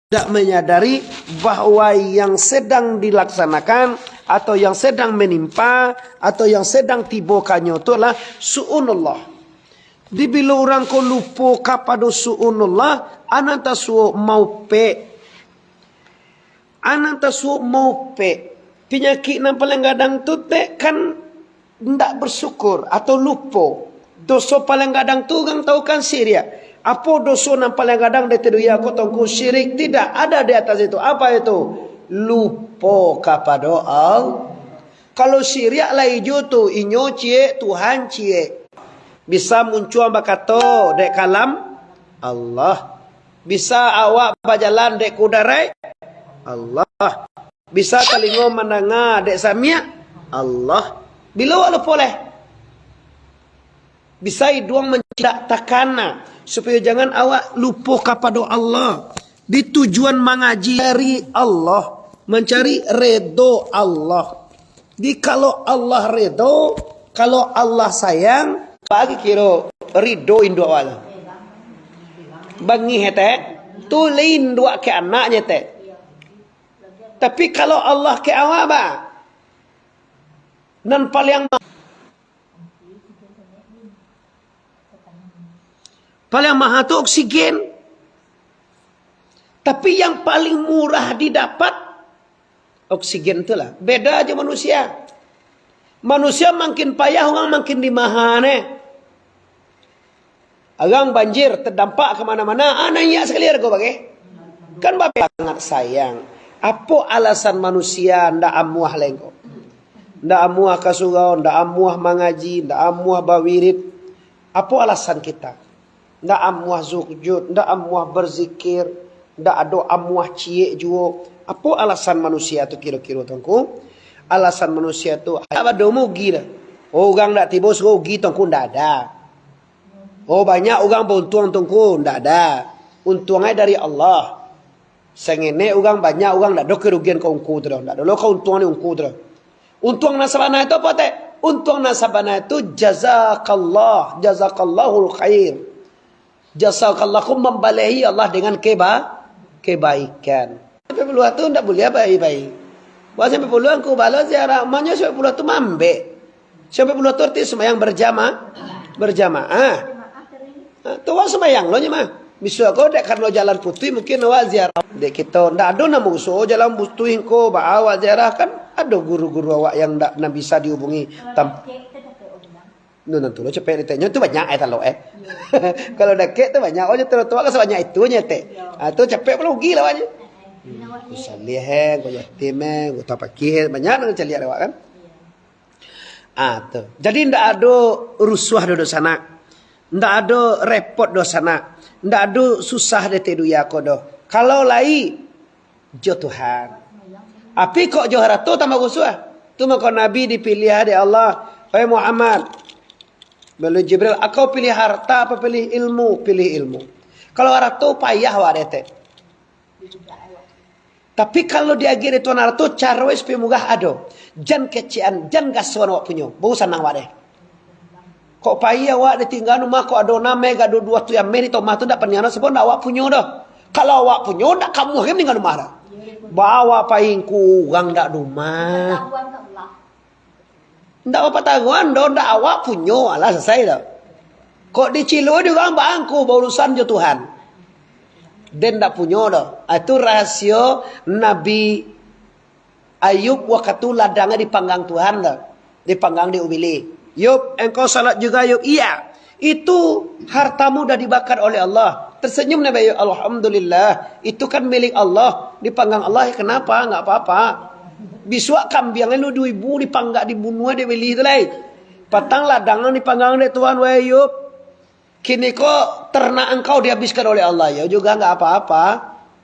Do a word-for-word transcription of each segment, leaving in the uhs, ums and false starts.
tidak menyadari bahwa yang sedang dilaksanakan atau yang sedang menimpa atau yang sedang tibo kanyo tu adalah su'unullah. Di bilo urang ko lupo kapado su'unullah, anan tasuo maupek. Anan tasuo maupek. Pinyakik nan paling gadang tu tek kan ndak bersyukur atau lupo. Doso paling gadang tu urang tahu kan syirik. Apo doso nan paling gadang di dunia ko tongku? Syirik tidak ada di atas itu. Apa itu? Lupo kapado Allah. Kalau syirik lah ijo tu, inyo ciek, Tuhan ciek. Bisa muncuang bakato dek kalam Allah. Bisa awak bajalan dek kudarai Allah. Bisa talingo mandanga dek samiak Allah. Bilo awak lupo leh? Bisa iduang mancidak takana, supayo jangan awak lupo kapado Allah. Di tujuan mangaji dari Allah, mancari redo Allah. Di kalau Allah redo, kalau Allah sayang, bagi kiro rido induak awak tu. Bangih etek, tu lai induak ke anaknyo etek. Tapi kalau Allah ke awak ba, nan paliang ma-, paliang mahal tu oksigen. Tapi yang paling murah didapat, oksigen tu lah. Beda aja manusia. Manusia makin payah, urang makin dimaha ne. Urang banjir, terdampak ke mana-mana, ah, naiak sakali hargo bagai. Kan bapak sangat sayang. Apo alasan manusia ndak amuah lai ko? Ndak amuah ka surau, ndak amuah mangaji, ndak amuah bawirid. Apo alasan kita? Ndak amuah sujud, ndak amuah berzikir, ndak ado amuah ciek juo. Apo alasan manusia tu kiro-kiro, Tuangku? Alasan manusia tu, ado mugi dah. Oh, urang ndak tibo suruah ugi, Tuangku, ndak ada. Oh, banyak urang bauntuang, Tuangku, ndak ada. Untuang ai dari Allah. Sangenek urang, banyak urang, ndak ado kerugian ka ungku tu doh. Ndak ado lo kauntuangan di ungku tu doh. Untuang nan sabana tu apo, Tek? Untuang nan sabana tu jazakallah, jazakallahul khair. Jazakallah ko mambalehi Allah dengan keba-, kebaikan. Sampai puluah tu ndak buliah bai-bai. Buat sampai puluah angku balo ziarah, amalnyo sampai puluah tu mambek. Sampai puluah tu arti sembahyang berjama-, berjamaah. Ha, tu awak sembahyang lo nyo mah. Misuak ko dek karano jalan putuih mungkin awak ziarah. Dek kito ndak ado namo usaho jalan putuih ko, baa awak ziarah kan ado guru-guru awak yang ndak, nan bisa dihubungi. Tam-, nu nantu lo capek ditanyo tu banyak eh talok eh. Kalau dakek tu banyak, oh, trotoar kan sabanyak itu nyo tek. Ah, tu capek pulo ugi lah awak nyo. Hmm, ku salih eh, ku yatim eh, ku tapakih eh, banyak nan caliak awak kan. Ah, tu. Jadi, ndak ado rusuah doh, dunsanak. Ndak ado repot doh, sanak. Ndak ado susah di ateh dunia ko doh. Kalau lai, jo Tuhan. Tapi kok jo harato tambah rusuah. Tu mako Nabi dipiliah dek Allah. "Wahai Muhammad," baitu Jibril, "Angkau pilih harta apa pilih ilmu?" "Pilih ilmu." Kalau harato payah awak dek etek. Tapi kalau diagiah dek Tuhan Allah tu, caro supayo murah ado. Jan kecekan, jan gasoan awak punyo. Baru sanang awak deh. Kok pai awak ditinggaan rumah, kok ado nan meh, ado duo tu yang meh di rumah tu, ndak paniang doh, sabab ndak awak punyo doh. Kalau awak punyo, ndak kamuah kan ninggaan rumah doh. Bawa pai ngku urang ndak rumah. Ndak bapataruan doh, ndak awak punyo, alah, salasai doh. Kok diciloi di urang bangku, baurusan jo Tuhan. Den ndak punyo doh. Ah, itu rahasio Nabi Ayub wakatu ladangnyo dipanggang Tuhan doh. Dipanggang di ubili. "Yub, engkau salat juga, Yub?" "Iya." "Itu hartamu dah dibakar oleh Allah." Tersenyum Nabi Ayub, "Alhamdulillah, itu kan milik Allah." Dipanggang Allah, ya kenapa? Nggak apa-apa. Bisuak kambiang lu dua ribu dipanggang, dibunuah, dibeli tu lai. Patang ladang dipanggang dek Tuhan, wahai Ayub. Kini ko ternak engkau dihabiskan oleh Allah, ya juga nggak apa-apa.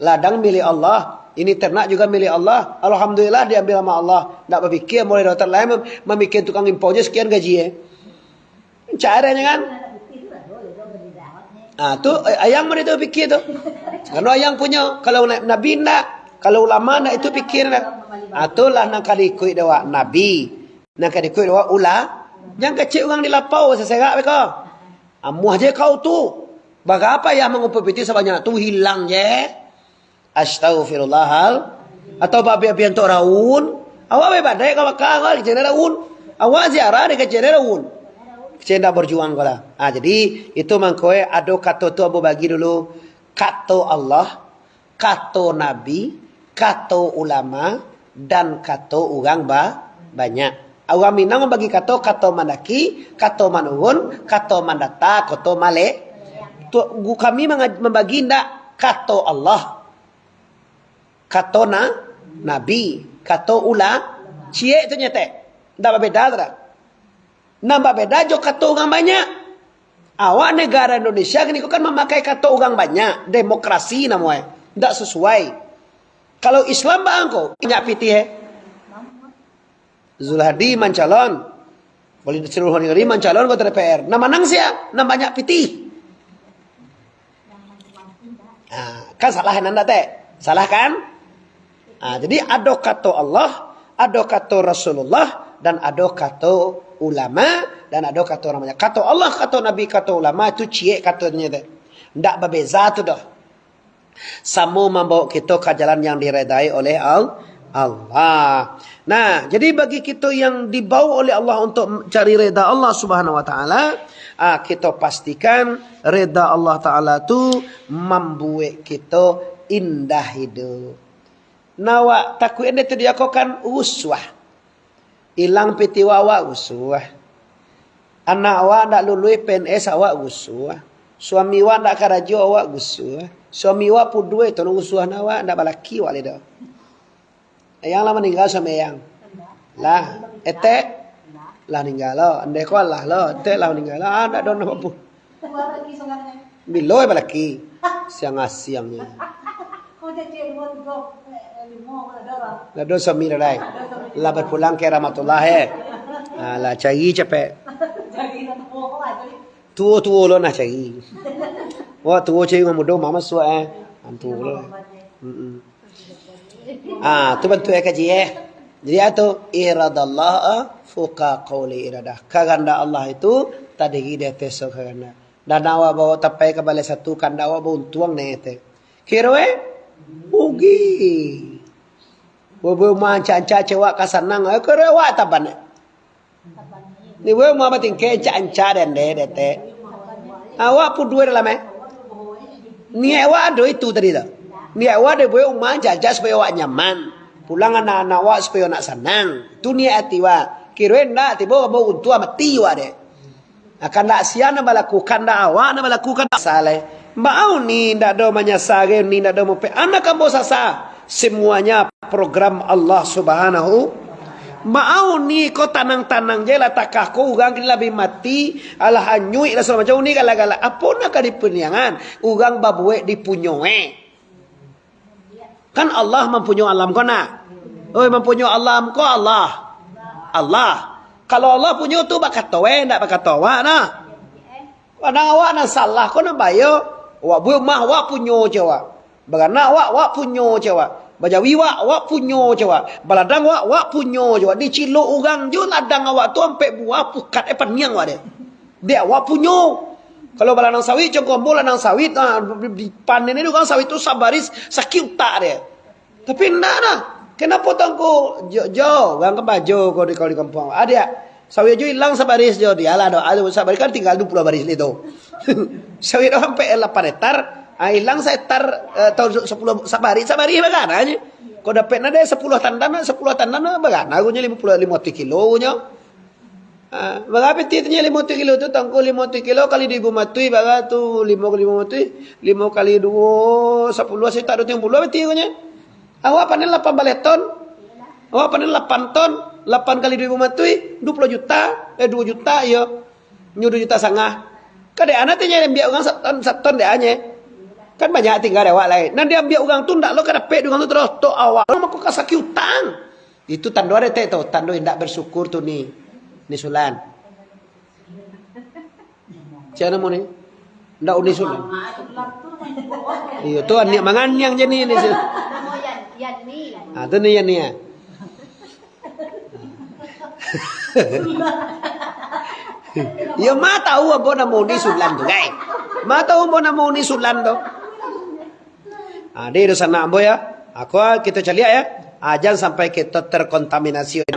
Ladang milik Allah, ini ternak juga milik Allah. Alhamdulillah diambil sama Allah. Ndak berpikir mulai dokter lain mem-, memikir tukang impor je sekian gaji, eh. Caranya kan? Ah, tu, eh, ayang mana tu pikir tu? Karena ayang punya, kalau na-, Nabi ndak, kalau ulama ndak itu pikir ndak. Ah, itulah nan ka diikuik dek awak Nabi. Nan ka diikuik dek awak ula-, jan kecek urang di lapau saserak beko. Amuah je kau tu. Bagapa yah mangumpul piti sabanyak tu hilang je. Astaghfirullahal. Atau babi-abi antok raun. Awak baibadah ka Makkah, awak kecek raun. Awak ziarah di kecek raun. Kecek ndak berjuang ko lah. Ah, jadi itu mangko eh, ado kato tu ambo bagi dulu. Kato Allah, kato Nabi, kato ulama, dan kato urang ba-, banyak. Urang Minang mambagi kato, kato mandaki, kato manurun, kato mandata, kato malek. Tu, gu-, kami manga-, mambagi indak kato Allah, kato na-, Nabi, kato ula-, ciek tu nyetek. Indak babeda tu dah. Nan babeda jo kato urang banyak. Awak negara Indonesia kini ko kan mamakai kato urang banyak, demokrasi namo eh. Ndak sesuai. Kalau Islam baa ko, banyak pitih eh. Zulhadi mancalon. Khalid Sirul Negeri mancalon anggota D P R. Nan manang sia? Nan banyak pitih. Ah, kan salah nan dak, Tek? Salah kan? Ah, jadi ado kato Allah, ado kato Rasulullah, dan ado kato ulama, dan ado kato urang banyak. Kato Allah, kato Nabi, kato ulama itu ciek katonyo, Tek. Ndak babeza tu doh. Samo mambawa kito ka jalan yang diredai oleh Al-, Allah. Nah, jadi bagi kito yang dibawa oleh Allah untuk cari reda Allah Subhanahu wa Ta'ala, ah, kito pastikan reda Allah Ta'ala tu mambuek kito indah hidup. Nah, awak takuik ende tu diakokan uswah. Ilang pitih awak, awak rusuah. Anak awak ndak luluih P N S, awak rusuah. Suami awak ndak karajo, awak rusuah. Suami awak pudua, tolong rusuah na awak, ndak balaki awak lai doh. Ayang lah maningga suami ayang? Lah, etek? Lah ningga lo. Andai ko alah lo, etek lah maningga lo. Ah, ndak ado nan apo. Bilo balaki? Siang-asiangnyo. Lah ado suami lah, dai. Lah bapulang ka rahmatullah, eh. Ah, lah cari capek. Tuo-tuo lo nah cari. Wah, tuo cari urang mudo, mama suak, eh. Ah, tuo lo. Mm-mm. Ah, tu bantuak eh kaji, eh. Jadi, ah, tu, iradallah, ah, fuka qauli iradah. Kahandak Allah itu tadiri di ateh so kahandak. Dan awak bawa tapai ka balai satu, kandak awak bauntuang neh teh. Kiro eh? Rugi. Bobo mancak-ancak cewak ka sanang, eh, kiro awak taban eh. Ni bobo ma batingkek ancak-ancak den deh, detek. Awak pudua dalam eh. Niat awak ado itu tadi tu. Niat awak ado buek rumah jajak supayo awak nyaman. Pulang anak-anak awak supayo nak sanang. Tu niat ati awak. Kiro eh ndak tibo ambo untuang mati awak deh. Akan dak sia nan balaku, kandak awak nan balaku, kandak salah. Baa Uni ndak do manyasa, gai Uni ndak do mupek. Anak ambo sasa. Semuanya program Allah Subhanahu. Baa Uni ko tanang-tanang je lah takah ko urang kini lah bi mati, alah anyuik lah sagalo macam Uni galak-galak. Apo nak ka dipuniangan? Urang babuek dipunyo eh. Kan Allah mampunyo alam ko nak? Oi, mampunyo alam ko Allah. Allah. Kalau Allah punyo tu bakato eh, ndak bakato awak nah. Kadang awak nan salah ko nan bayo. Awak buek rumah, awak punyo je awak. Baranak awak, awak punyo je awak. Bajawi awak, awak punyo je awak. Baladang awak, awak punyo je awak. Dicilok urang jo ladang awak tu ampek buah pukat eh paniang awak deh. Dek awak punyo. Kalau baladang sawit, congkombo ladang sawit, ah, dipanen ni urang sawit tu sabaris sakik utak deh. Tapi ndak nah. Kenapo tangko jo, jo, urang kan bajo ko di, kalau di kampuang. Adiak, sawit jo ilang sabaris jo, dialah do, ado sabaris kan tinggal duo puluah baris lai tu. Sawit do sampai lapan hektar, ah, ilang sahektar, eh, tahun sapuluah, sabaris, sabaris bagana je. Ko dapek nade sapuluah tandan, sapuluah tandan bagana gunyo limo puluah, limo ratuih kilo gunyo. Ah, bara pitih tu nyo limo ratuih kilo tu, tangko limo ratuih kilo kali duo ribu matuih, bara tu limo kali limo matuih, limo kali duo, sapuluah, sajuta duo ratuih limo puluah pitih gunyo. Awak panen lapan baleh ton. Awak panen lapan ton. Lapan kali duo ribu matuih, duo puluah juta. Eh, duo juta, iyo. Nyo duo juta sangah. Kadek anak tu nyo diambiak urang saton, saton dek anye. Kan banyak tingga dek awak lai. Nan diambiak urang tu ndak lo ka dapek dek urang tu, tarotok awak. Mako ka sakik utang. Itu tando dek tek tu. Tando indak bersyukur tu ni. Ni Sulan. Sia namo ni? Ndak Uni Sulan. Iyo, tu aniak manganiang je ni, ni si. Ah, tu ni, ya ni, ya. Iyo, ma tahu ambo namo Uni Sulan tu, gai. Ma tahu ambo namo Uni Sulan tu. Ha, deh, dosa anak ambo ya. Ha, ko kito caliak ya. Ha, jan sampai kito terkontaminasi.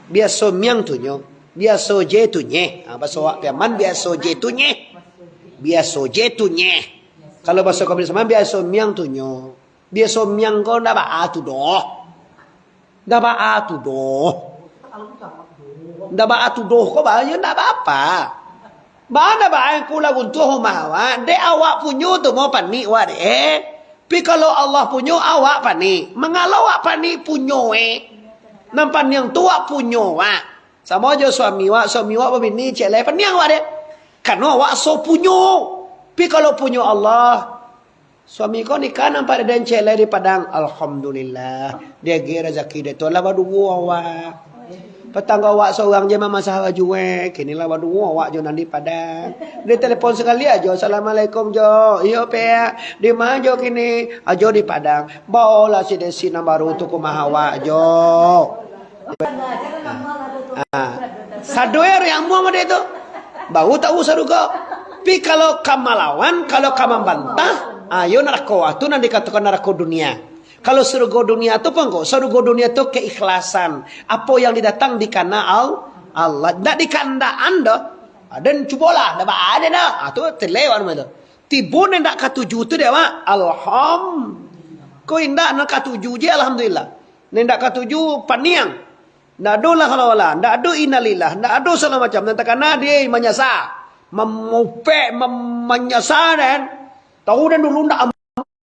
Biaso miang tu nyo, biaso je tu nyeh. Ha, baso awak Piaman, biaso je tu nyeh. Biaso je tu nyeh. Kalau baso komunis mah, biaso miang tu nyo. Biaso miang ko ndak baa tu doh. Ndak baa tu doh. Ndak baa tu doh ko, baa yo ndak baa. Baa ndak baa, ku lah guntuah rumah awak. Dek awak punyo tu mo panik wak dek. Pi kalau Allah punyo, awak panik. Mangalo awak panik punyo e. Nan paniang tu wak punyo wak. Samo jo suami wak, suami wak babini ciek lai, paniang wak dek. Karano awak so punyo. Pi kalau punyo Allah, suami ko nikah nan pado den ciek lai di Padang. Alhamdulillah. Diagiah razaki dek Tuhan lah baduo awak. Patanggo awak sorang je mamasah baju e. Kini lah baduo awak jo nan di Padang. Ditelepon sakali ajo, "Assalamualaikum jo." "Iyo, Pek. Di ma jo kini?" "Ajo di Padang." "Baolah si Desi nan baru tu ka rumah awak jo." Ah. Sado e urang amuah model tu. Baru tahu sarugo. Pi kalau ka malawan, kalau ka mambantah, ah, yo narako. Ah, tu nan dikatokan narako dunia. Kalau sarugo dunia tu pangko, sarugo dunia tu keikhlasan. Apo yang didatang dikana Al-, Allah. Ndak dikandakan doh. Ah, den cubolah, ndak baa den doh. Ah, tu telewan tu. Tibo nan ndak katuju tu dek awak. Alham. Ko indak nan katuju je, alhamdulillah. Nan ndak katuju, paniang. Ndak ado lah kalau lah, ndak ado innalillah, ndak ado sagalo macam. Nan takana dek manyasa, mamupek, mem-, manyasa den. Tahu den dulu ndak